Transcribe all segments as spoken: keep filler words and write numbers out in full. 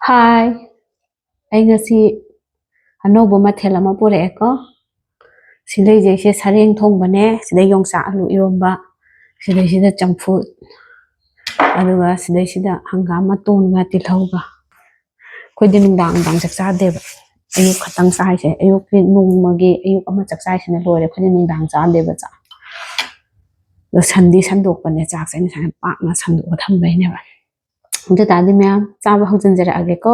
ꯍꯥꯏ, ꯑꯩ ꯉꯁꯤ ꯑꯅꯧꯕ ꯃꯊꯦꯜ ꯑꯃ ꯄꯨꯔꯛꯑꯦꯀꯣ꯫ ꯁꯤꯗꯩꯁꯦ ꯁꯔꯦꯡ ꯊꯣꯡꯕꯅꯦ, ꯁꯤꯗꯩ ꯌꯣꯡꯆꯥꯛ ꯑꯂꯨ ꯏꯔꯣꯝꯕ, ꯁꯤꯗꯩꯁꯤꯗ ꯆꯝꯐꯨꯠ, ꯑꯗꯨꯒ ꯁꯤꯗꯩꯁꯤꯗ ꯍꯪꯒꯥꯝ ꯃꯇꯣꯟꯒ ꯇꯤꯜꯍꯧꯒ꯫ ꯑꯩꯈꯣꯏꯗꯤ ꯅꯨꯡꯗꯥꯡ ꯅꯨꯡꯗꯥꯡ ꯆꯥꯛ ꯆꯥꯗꯦꯕ, ꯑꯌꯨꯛ ꯈꯛꯇꯪ ꯆꯥꯏꯁꯦ꯫ ꯑꯌꯨꯛꯀꯤ ꯅꯣꯡꯃꯒꯤ ꯑꯌꯨꯛ ꯑꯃ ꯆꯥꯛ ꯆꯥꯏꯁꯤꯅ ꯂꯣꯏꯔꯦ꯫ ꯑꯩꯈꯣꯏꯗꯤ ꯅꯨꯡꯗꯥꯡ ꯆꯥꯗꯦꯕ ꯆꯥꯛ꯫ ꯑꯗꯣ ꯁꯟꯗꯤ ꯁꯟꯗꯣꯛꯄꯅꯦ, ꯆꯥꯛꯁꯦ ꯑꯩꯅ ꯁꯨꯃꯥꯏꯅ ꯄꯥꯛꯅ ꯁꯟꯗꯣꯛꯑ ꯊꯝꯕꯩꯅꯦꯕ꯫ ꯑꯗꯨ ꯇꯥꯔꯗꯤ ꯃꯌꯥꯝ ꯆꯥꯕ ꯍꯧꯖꯤꯟꯖꯔꯛꯑꯒꯦꯀꯣ꯫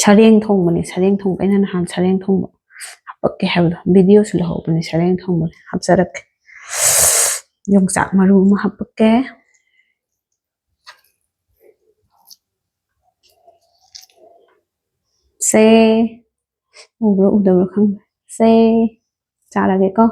ꯁꯔꯦꯡ ꯊꯣꯡꯕꯅꯦ, ꯁꯔꯦꯡ ꯊꯣꯡꯕ꯫ ꯑꯩꯅ ꯅꯍꯥꯟ ꯁꯔꯦꯡ ꯊꯣꯡꯕ ꯍꯥꯄꯛꯀꯦ ꯍꯥꯏꯕꯗꯣ, ꯚꯤꯗꯤꯑꯣꯁꯨ ꯂꯧꯍꯧꯕꯅꯦ꯫ ꯁꯔꯦꯡ ꯊꯣꯡꯕꯅꯦ, ꯍꯥꯞꯆꯔꯛꯀꯦ꯫ ꯌꯣꯡꯆꯥꯛ ꯃꯔꯨ ꯑꯃ ꯍꯥꯄꯛꯀꯦ꯫ ꯁꯦ, ꯎꯕ꯭ꯔꯥ ꯎꯗꯕ꯭ꯔꯥ ꯈꯪꯗꯦ꯫ ꯁꯦ, ꯆꯥꯔꯒꯦꯀꯣ꯫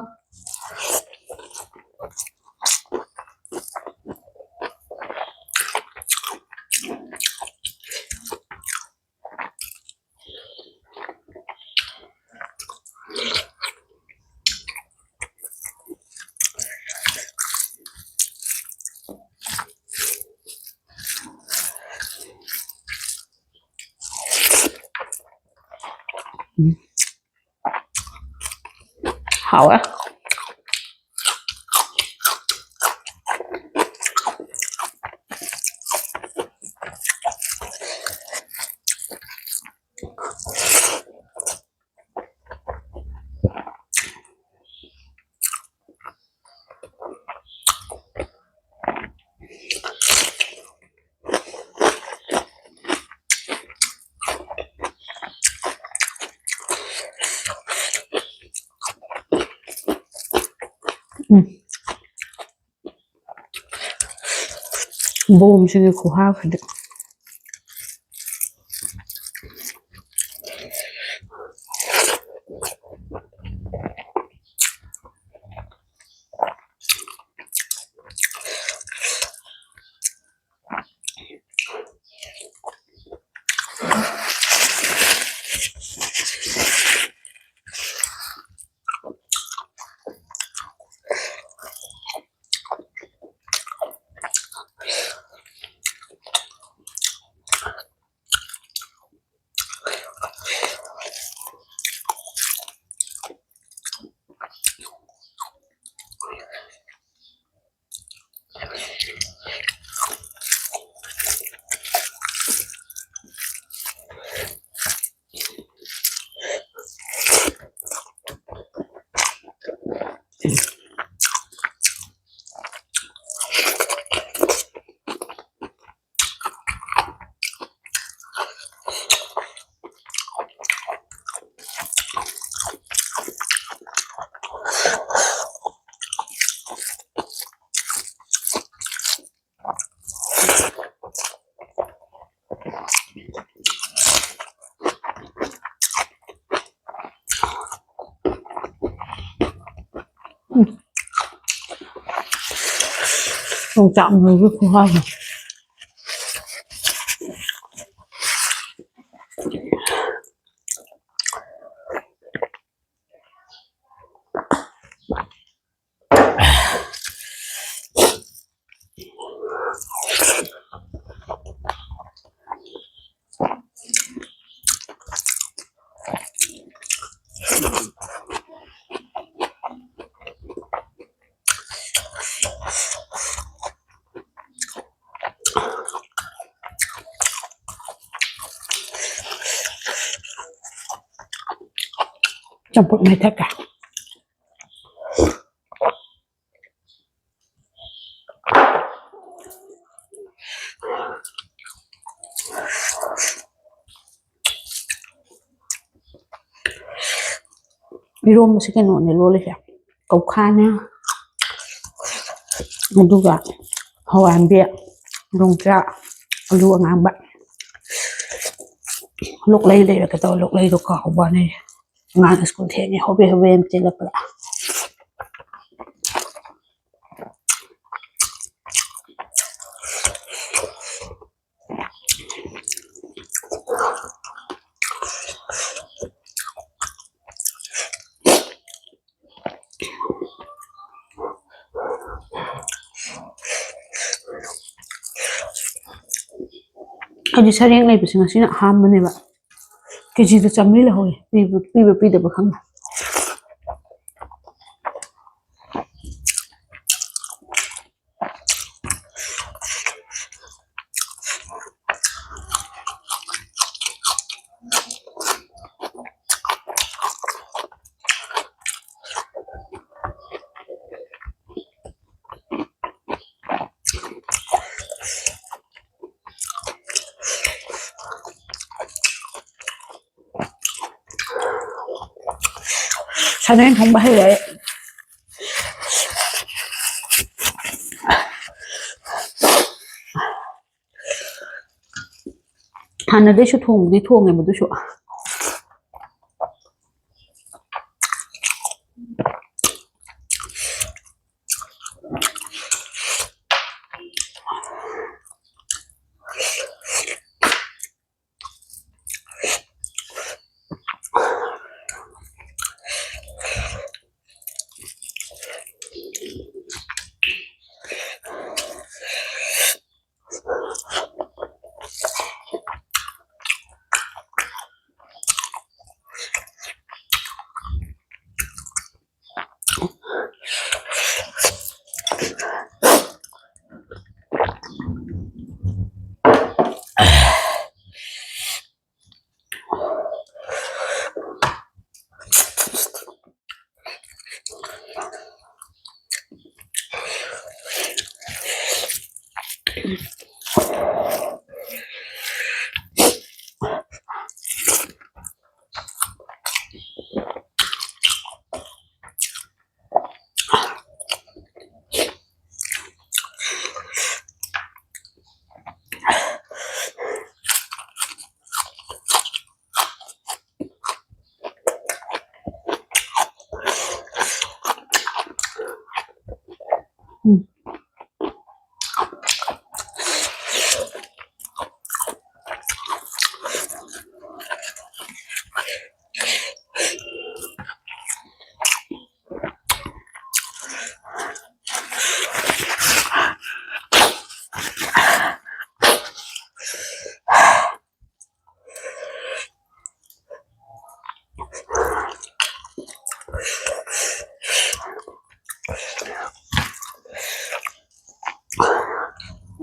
ꯎꯝ꯫ ꯍꯥꯎꯋꯦ꯫ ꯎꯝ꯫ ꯕꯣꯝꯁꯤꯒꯤ ꯈꯨꯍꯥꯎꯁꯤꯗꯤ꯫ ꯌꯣꯡꯆꯥꯛ ꯃꯔꯨꯒꯤ ꯈꯨꯍꯥꯎꯁꯦ꯫ ꯆꯝꯐꯨꯠ ꯃꯦꯠꯊꯠꯀꯦ꯫ ꯏꯔꯣꯝꯕꯁꯦ ꯀꯩꯅꯣꯅꯦ ꯂꯣꯜꯂꯤꯁꯦ, ꯀꯧꯈꯥꯅꯦ, ꯑꯗꯨꯒ ꯍꯋꯥꯏ ꯑꯃꯨꯕꯤ, ꯌꯣꯡꯆꯥꯛ, ꯑꯂꯨ ꯑꯉꯥꯡꯕ꯫ ꯂꯣꯛꯂꯩ ꯂꯩꯔꯛꯀꯦ ꯇꯧꯔ ꯂꯣꯛꯂꯩꯗꯣ ꯀꯥꯎꯕ ꯋꯥꯅꯦ꯫ ꯑꯉꯥꯡ ꯁ꯭ꯀꯨꯜ ꯊꯦꯡꯉꯦ ꯍꯣꯕꯦ ꯍꯣꯕꯦ ꯑꯃ ꯆꯦꯜꯂꯛꯄꯗ꯫ ꯑꯩꯗꯤ ꯁꯔꯦꯡ ꯂꯩꯕꯁꯦ ꯉꯁꯤꯅ ꯑꯍꯥꯟꯕꯅꯦꯕ꯫ ꯀꯦꯖꯤꯗ ꯆꯥꯝꯃꯔꯤ ꯂꯧꯍꯧꯋꯦ, ꯄꯤꯕ, ꯄꯤꯕ ꯄꯤꯗꯕ ꯈꯪꯗꯦ꯫ ꯑꯗꯩ ꯊꯣꯡꯕ ꯍꯩꯔꯦ ꯑꯩ꯫ ꯍꯥꯟꯅꯗꯩꯁꯨ ꯊꯣꯡꯕꯗꯤ ꯊꯣꯡꯉꯦꯕ ꯑꯗꯨꯁꯨ꯫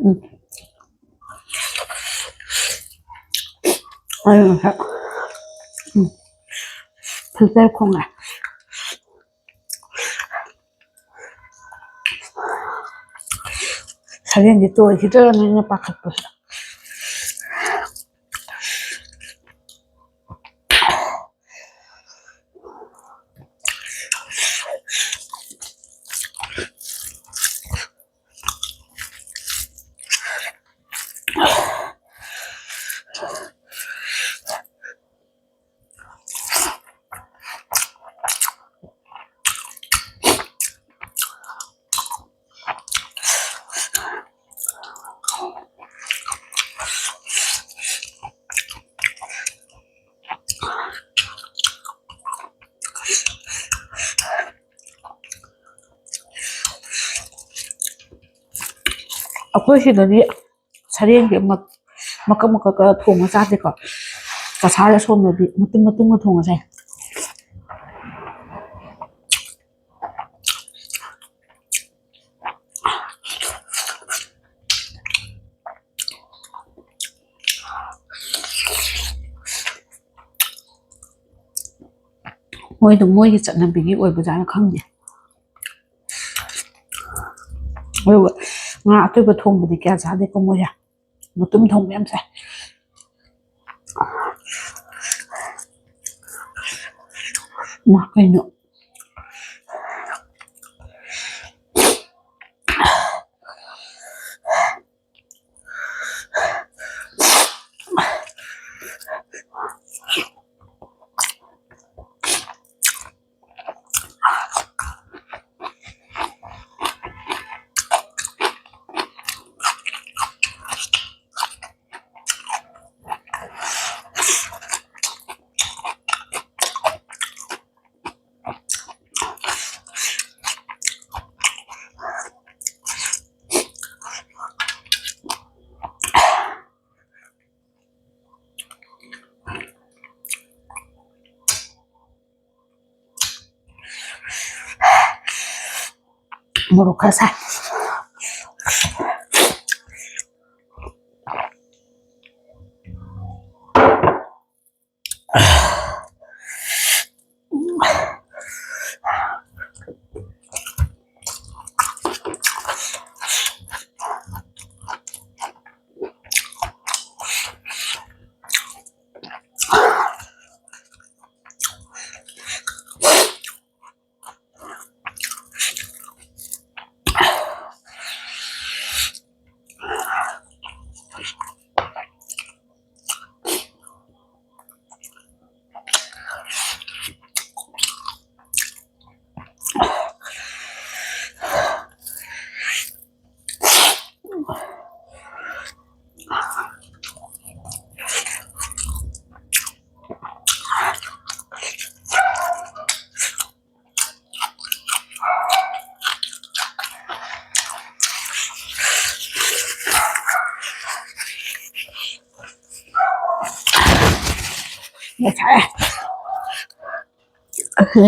ꯎꯝ꯫ ꯑꯩ ꯉꯁꯥꯏ, ꯎꯝ, ꯐꯤꯜꯇꯔ ꯈꯣꯡꯉꯦ꯫ ꯁꯔꯦꯡꯗꯤ ꯇꯣꯏꯈꯤꯗ꯭ꯔꯅ ꯑꯩꯅ ꯄꯥꯈꯠꯄꯁꯦ꯫ ꯑꯩꯈꯣꯏ ꯁꯤꯗꯗꯤ ꯁꯔꯦꯡꯁꯦ ꯃꯛ-, ꯃꯀꯛ ꯃꯀꯛꯀ ꯊꯣꯡꯉ ꯆꯥꯗꯦꯀꯣ꯫ ꯀꯁꯥꯔ ꯑꯁꯣꯝꯗꯗꯤ ꯃꯇꯨꯝ ꯃꯇꯨꯝꯒ ꯊꯣꯡꯉ ꯆꯥꯏ꯫ ꯃꯣꯏꯗꯣ ꯃꯣꯏꯒꯤ ꯆꯠꯅꯕꯤꯒꯤ ꯑꯣꯏꯕꯖꯥꯠꯅ ꯈꯪꯗꯦ꯫ ꯑꯗꯨꯒ ꯉꯥ ꯑꯇꯣꯏꯕ ꯊꯣꯡꯕꯗꯤ ꯀꯌꯥ ꯆꯥꯗꯦꯀꯣ ꯃꯣꯏꯁꯦ꯫ ꯃꯇꯨꯝ ꯊꯣꯡꯕ ꯌꯥꯝ ꯆꯥꯏ꯫ ꯃꯥ ꯀꯩꯅꯣ? ꯃꯣꯔꯣꯛ ꯈꯔ ꯁꯥꯏ꯫ ꯉꯁꯥꯏ꯫ ꯑꯁꯤ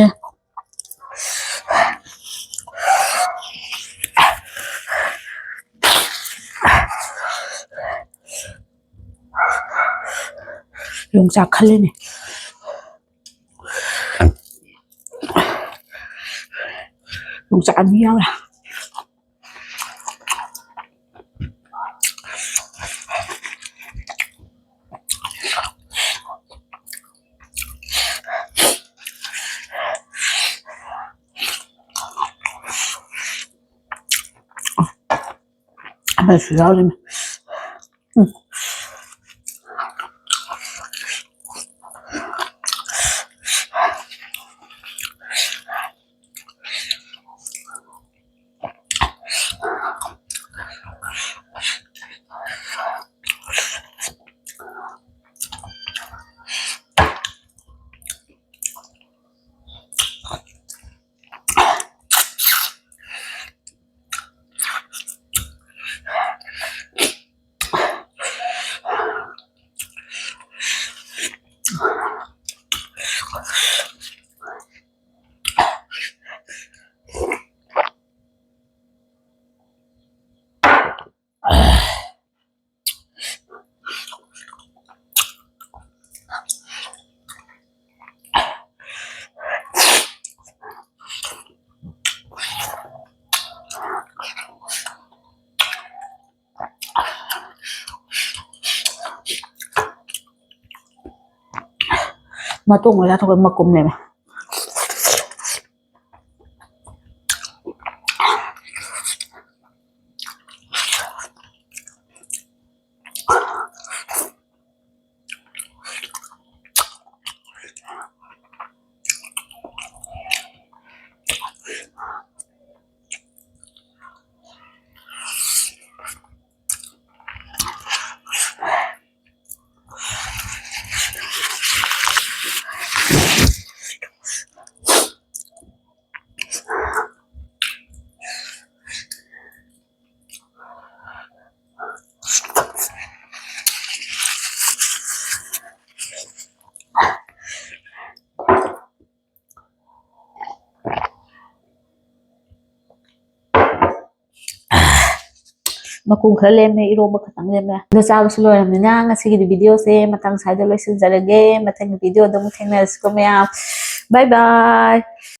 ꯌꯣꯡꯆꯥꯛ ꯈꯜꯂꯤꯅꯦ꯫ ꯌꯣꯡꯆꯥꯛ ꯑꯅꯤ ꯌꯥꯎꯔꯦ꯫ ꯑꯃꯁꯨ ꯌꯥꯎꯔꯤꯃꯤ꯫ ꯎꯝ꯫ ꯃꯇꯣꯡ ꯃꯆꯥ ꯊꯣꯛꯄ ꯃꯀꯨꯝꯅꯦꯕ꯫ ꯃꯈꯨꯝ ꯈꯔ ꯂꯦꯝꯃꯦ, ꯏꯔꯣꯝꯕ ꯈꯛꯇꯪ ꯂꯦꯝꯃꯦ꯫ ꯑꯗꯣ ꯆꯥꯕꯁꯨ ꯂꯣꯏꯔꯕꯅꯤꯅ ꯉꯁꯤꯒꯤꯗꯤ video ꯁꯦ ꯃꯇꯥꯡ ꯁ꯭ꯋꯥꯏꯗ ꯂꯣꯏꯁꯤꯟꯖꯔꯒꯦ꯫ ꯃꯊꯪꯒꯤ video ꯗ ꯑꯃꯨꯛ ꯊꯦꯡꯅꯔꯁꯤꯀꯣ ꯃꯌꯥꯝ꯫ Bye bye꯫